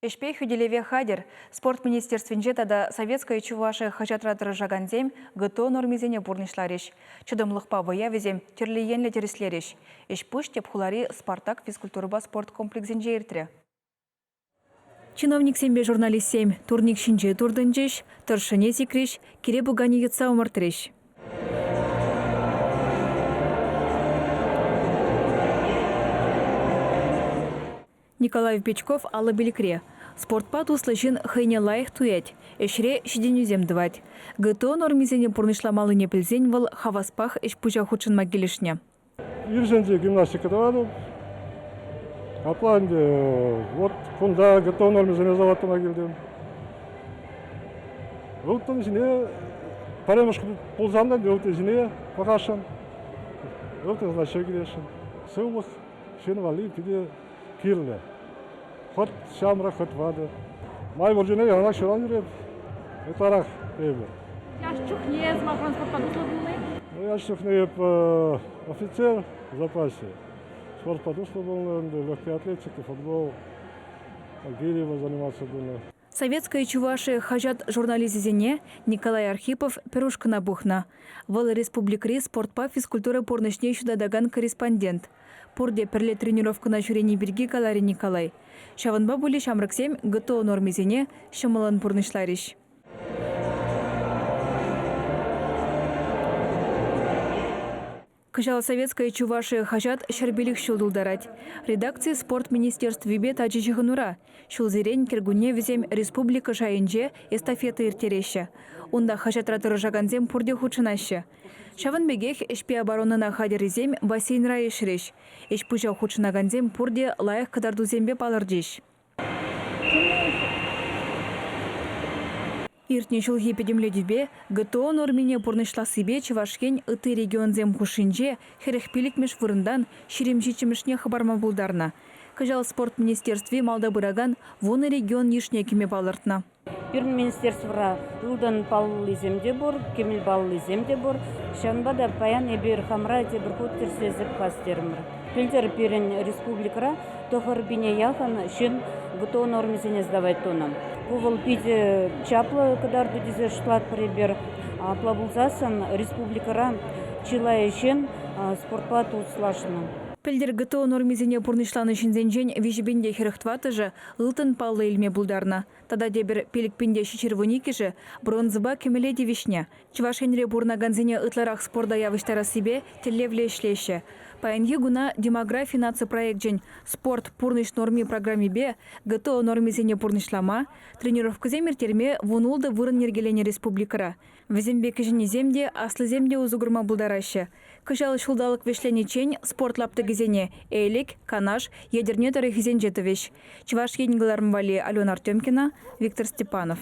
Ӗҫпе хӳтӗлеве хатӗр. Спорт министерствинче тата Советская Чувашия хаҫатра тӑрӑшакансем ГТО нормисене пурнӑҫларӗҫ. Чӑтӑмлӑхпа вӑя вӗсем тӗрлӗ енлӗ тӗрӗслерӗҫ. Ӗҫ-пуҫ тӗп хулари «Спартак» физкультурӑпа спорт комплексӗнче иртрӗ. Чиновниксемпе журналистсем турник ҫинче туртӑнчӗҫ, тӑршшӗне сикрӗҫ, кире пуканӗ йӑтса ӑмӑртрӗҫ. Николай Печков 55-ре. Спортпа туслӑ ҫын хӑйне лайӑх туять, ӗҫре ҫитӗнӳсем тӑвать. ГТО нормисене пурнӑҫламаллине пӗлсен вӑл хаваспах ӗҫ-пуҫа хутшӑнма килӗшнӗ. Ирсенче гимнастика тӑватӑп. Апла ӗнтӗ вот кунта ГТО нормисене заваттӑма килтӗм. Ылтӑн ҫине пӗрремӗш пулсан та ылтӑн ҫине пӑхасшӑн. Ылтӑн значок илесшӗн. Сывлӑх ҫын валли питӗ кирлӗ. Хӑть ҫамрӑк, хӑть ватӑ. Май пур чухне яланах ҫуран ҫӳреп. Ытларах эпӗ. Яш чухне сӑмахран спортпа туслӑ пулнӑ-и? Ну, яш чухне эп офицер в запасе. Спортпа туслӑ пулнӑ ӗнтӗ, легкая атлетика, футбол, гирепа заниматься тунӑ. Советская Чувашия хаҫат журналисчӗсене Николай Архипов пӗр ушкӑна пухнӑ. Вӑл республикӑри спортпа физкультура пурнӑҫне ҫутатакан корреспондент. Пурте пӗрле тренировкӑна ҫӳрени пирки каларӗ Николай. Ҫавӑнпа пулӗ ҫамрӑксем ГТО нормисене ҫӑмӑллӑн пурнӑҫларӗҫ. Кӑҫал «Советская Чувашия» хаҫат 105 ҫул тултарать. Редакци спорт министерствипе тачӑ ҫыхӑнура. Ҫулсерен кӗркунне вӗсем республика шайӗнче эстафета ирттереҫҫӗ. Унта хаҫатра тӑрӑшакансем пурте хутшӑнаҫҫӗ. Ҫавӑн пекех ӗҫпе оборонӑна хатӗррисем бассейнра ишрӗҫ. Ӗҫ-пуҫа хутшӑнакансем пурте лайӑх кӑтартусемпе палӑрчӗҫ. Иртнӗ ҫулхи пӗтӗмлетӳпе ГТО нормине пурнӑҫлассипе Чӑваш Ен ытти регионсем хушшинче 45-мӗш вырӑнтан 27-мӗшне хӑпарма пултарнӑ. Кӑҫал спорт министерстви малта пыракан вунӑ регион йышне кӗме палӑртнӑ. Пирӗн министерствӑра ылтӑн паллисем те пур, кӗмӗл паллисем те пур. Ҫавӑнпа та паян эпир хамӑра тепӗр хут тӗрӗслесе пӑхас терӗмӗр. Пӗлтӗр пирӗн республикӑра тӑхӑр пине яхӑн ҫын ГТО нормисене сдавать тунӑ. Ку вӑл питӗ чаплӑ кӑтарту тесе шутлатпӑр эпир. Апла пулсассӑн республикӑра чылай ҫын спортпа туслашнӑ. Пӗлтӗр ГТО нормисене пурнӑҫланӑ ҫынсенчен виҫӗ пин те 44-ӑшӗ ылтӑн паллӑ илме пултарнӑ. Тата тепӗр пилӗк пин те 712-шӗ бронзӑпа кӗмӗле тивӗҫнӗ. Чӑваш Енре пурӑнакансене ытларах спорта явӑҫтарассипе тӗллевлӗ ӗҫлеҫҫӗ. Паянхи куна Демографи наци проекчӗн Спорт пурнӑҫ норми программипе ГТО нормисене пурнӑҫлама, тренировкӑсем ирттерме вунултӑ вырӑн йӗркеленӗ республикӑра. Вӗсемпе кӗҫӗннисем те, аслисем те усӑ курма пултараҫҫӗ. Кӑҫал ҫулталӑк вӗҫлениччен спорт лаптӑкӗсене Элӗк, Канаш, Етӗрне тӑрӑхӗсенче тӑвӗҫ. Чӑваш Ен кӑларӑм валли Алена Артемкина, Виктор Степанов.